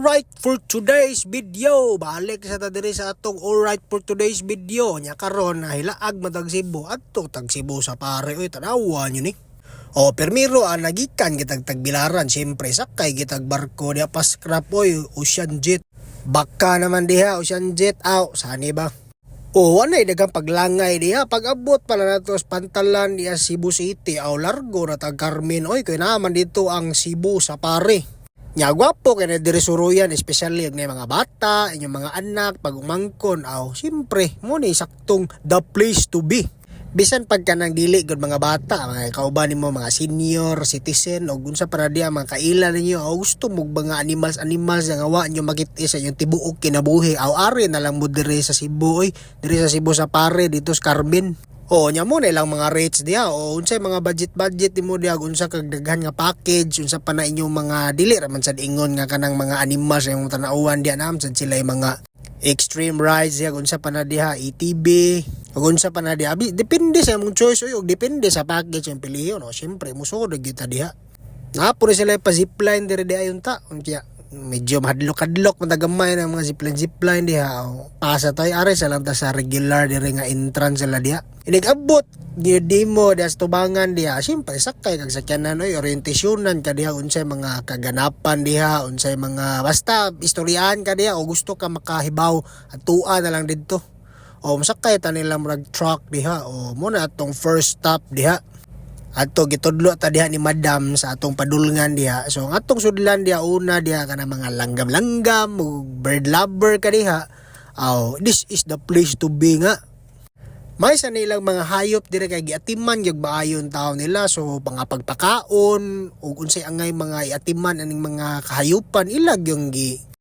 Alright, for today's video. Balik sa ta diri sa atong alright for today's video. Nya karon nahilaag man tag Cebu. Adto tag Cebu Safari, oy, tanawa nyo ni. O permiro ang nagikan kitag Tagbilaran, siyempre sakay kitag barko diha pa scrap, oy, Ocean Jet. Baka naman diha Ocean Jet aw sani ba? O wala daghang paglangay diha. Pag-abot pala nato sa pantalan diha Cebu City, aw, largo na tag Carmen, oy, kay naman dito ang Cebu Safari. Nya gwapo kay na diri suruyan, especially ang mga bata, inyong mga anak pag umangkon, aw, siyempre mo ni saktong the place to be. Bisan pagka nang dili gud mga bata, mga kauban nimo mga senior citizen o unsa para diya mga kaila ninyo o gusto mo mga animals animals nga wa nyo makit sa inyong tibuok kinabuhi, aw, ari na lang mo diri sa Cebu, oy, diri sa Cebu Safari dito sa Carmen. O nya mo na ilang mga rates diha o unsay mga budget budget nimo diha, unsa kag daghan nga package, unsa pa na inyong mga dili ra man sad ingon nga kanang mga animals imong tan-awan diha, naam sad sila yung mga extreme rides diha, unsa pa na diha, ATV ug unsa pa na diha. Depende sa imong choice, oy, ug depende sa package ang piliyon. O syempre musulod kita diha. Napo rin sila pa zipline diri di ayon ta. Unya medyo mahadlok-hadlok man gamay ng mga zipline zipline diha. O, pasa tayo are sa lang ta sa regular diri nga entrance sila diha. Inig-abot gyud mo diha sa tubangan diha. Siyempre sakay kag sakyanan, oy, orientasyonan ka diha unsay mga kaganapan diha, unsay mga basta istoryahan ka diha o gusto ka makahibaw tua na lang didto. O masakay ta nila murag truck diha, o mo na atong first stop diha. Adto gitudlo ta diha ni madam sa atong padulngan diha. So ang atong sudlan diha una diha kana mga langgam-langgam ug bird lover ka diha. Aw, this is the place to be nga. May sa nilang mga hayop dire kay giatiman gyud maayon tao nila, so mga pagpakaon ug unsay angay mga iatiman aning mga kahayupan, ilag yung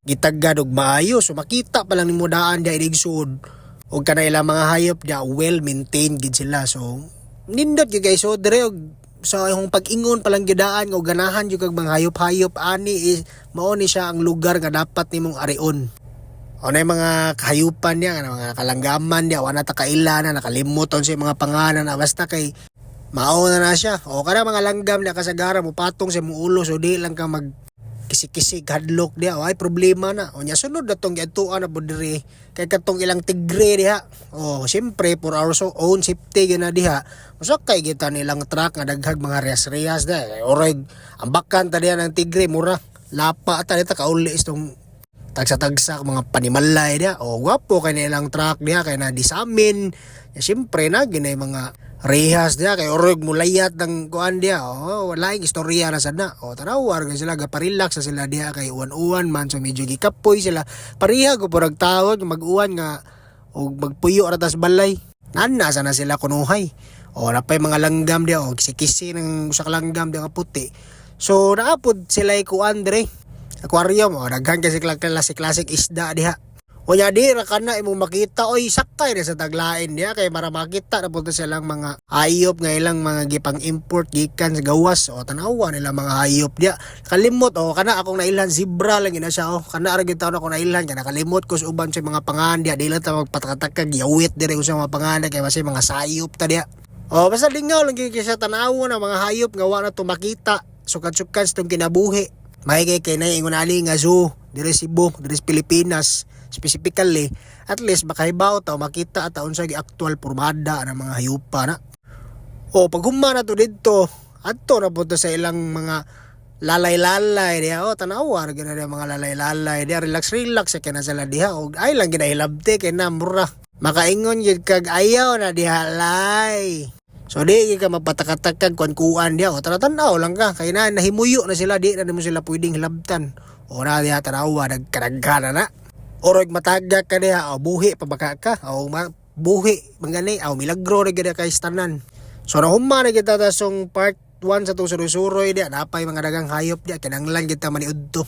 gitagad og maayo. So makita pa lang nimo daan diha inigsud ug kana ilang mga hayop diha, well maintained gid sila. So nindot gyud kay so dire og sa imong pag-ingon pa lang gyud daan og ganahan gyud kag mga hayop-hayop ani is mao ni siya ang lugar nga dapat nimong arion. O na yung mga kahayupan niya, mga kalanggaman niya, wala ta kaila na, nakalimot sa mga pangalan na, basta kay mao na na siya. O kana mga langgam niya kasagara mo patong sa imong ulo, so di lang ka mag kisik-kisik hadlok diha, o ay problema na. O nya sunod na tong giadtuan na po diri kay katong ilang tigre diha. O siyempre for our own safety gyud na diha. Musakay kita nilang truck nga daghag mga rehas-rehas diha. Oray ambakan ta diha ng tigre, mura lapa ta dita kauli istong tagsa-tagsa mga panimalay diha. O gwapo kay nilang truck diha kay na disamin. Ya, siyempre na ginay mga rehas diha kay orog mulayat ng kuan diha. O wala yung istorya na sad na. O tanawar kay sila gaparelax sa sila diha kay uwan-uwan man, so medyo gikapoy sila. Pareha ko purag tawag mag-uwan nga og magpuyo ra tas balay. Nana sana sila kunuhay. O napay mga langgam diha, o kisi-kisi ng usa ka langgam diha nga puti. So naapod sila kuan dire aquarium, o daghan kasi klase classic isda diha. O nya di ra kana imong makita, oy, sakay na sa taglain diha kay para makita na punto silang mga hayop nga ilang mga gipang-import gikan sa gawas. O tan-awa nila mga hayop diha. Kalimot, o kana akong nailhan, zebra lang gina siya, o kana ra gyud taon ako nailhan kay nakalimot ko sa uban sa mga pangan diha. Di lang ta magpatakataka giyawit dire sa mga pangan kay basta mga sayop ta diha. O basta lingaw lang gyud kay sa tan-awon ang mga hayop nga wa na to makita sukad-sukad sa tong kinabuhi. May kay kay na ingon ali nga zoo dire Cebu, dire sa Pilipinas specifically, at least makahibaw ta o makita ta unsa gi aktual pormada ng mga hayupa na. O pag human na to didto, adto na po to sa ilang mga lalay-lalay diha. O tanawa ra gyud na diha mga lalay-lalay diha, relax relax sa kana sila diha og ay lang ginahilabte kay na mura. Makaingon gyud kag ayaw na diha lay. So di gyud ka magpatakatakag kuan-kuan diha, o tara tan-aw lang ka kay na nahimuyo na sila, di na nimo sila pwedeng hilabtan. O na diha tanawa nagkaraghan na na. Orog matagak ka diha, o buhi pa baka ka o buhi mangani aw milagro ra gyud kay tanan. So nahuman na kita ta song part 1 sa itong suroy-suroy diha, napay mga dagang hayop diha, kinanglan kita maniudto.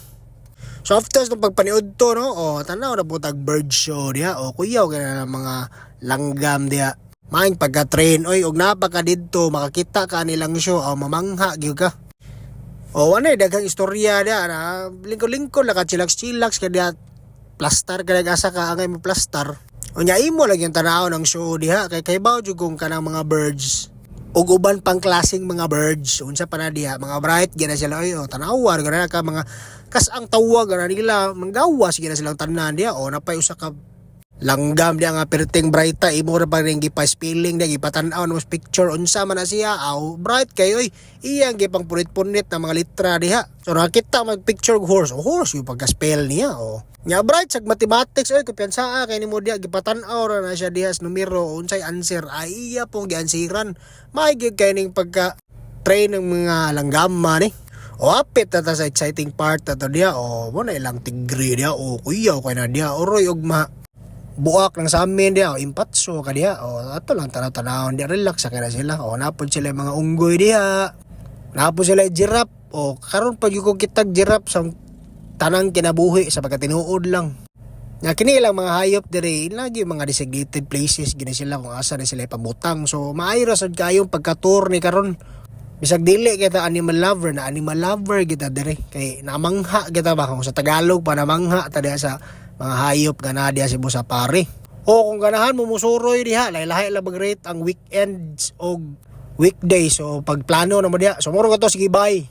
So after sa pagpaniudto no, o tanaw na po tag bird show diha, o kuyaw kay na mga langgam diha. Maing pagka-train, oy, og napa ka didto, makakita ka nilang show, o mamangha gyud ka. O ano daghang istorya diha na lingkod-lingkod la ka, chillax-chillax ka diha, plastar ka asa ka angay mo plastar. Unya imo lang yung tanaw ng show diha kay kay jud kung kanang mga birds ug uban pang klaseng mga birds, unsa pa na diha, mga bright gyud na sila, oy. O tanawa ra ka mga Kas ang tawag ana nila manggawa sige na silang tanan diha. O napay usa ka langgam diha nga perting brighta, imo ra pa rin gipa-spelling diha, gipatan-aw na mas picture unsa man na siya. Aw, bright kayo oy, iyang gipang punit-punit na mga litra diha. So nakita mag picture og horse, oh, horse yung pagka-spell niya. Oh, nya bright sag mathematics oy, kumpiyansa kay nimo diha, gipatan-aw ra na siya diha sa numero unsay answer, ay iya pong giansiran. Maigi kay ning pagka train ng mga langgama ni. O apit na ta sa exciting part na to diha. O mo na ilang tigre diha. O kuyaw kay na diha. Oroy ugma buak lang sa amin diha. O impatso ka diha. O ato lang tanaw-tanawon diha. Relax sa kaya sila. O napod sila yung mga unggoy diha. Napod sila yung giraffe. O karon pag ko kitag giraffe sa tanang kinabuhi sa pagkatinuod lang. Nga kini ilang mga hayop diri lagi mga designated places gini sila kung asa na sila ipabutang. So maayo ra sad kayong pagka-tour ni karon. Bisag dili kita animal lover, na animal lover kita diri kay namangha kita ba, kung sa Tagalog pa, namangha ta diha sa mga hayop nga naa diha sa Cebu Safari. O kung ganahan mo musuroy diha, lahi-lahi lang mag-rate ang weekends og weekdays. So pagplano na mo diha. So moro ka to, sige, bye.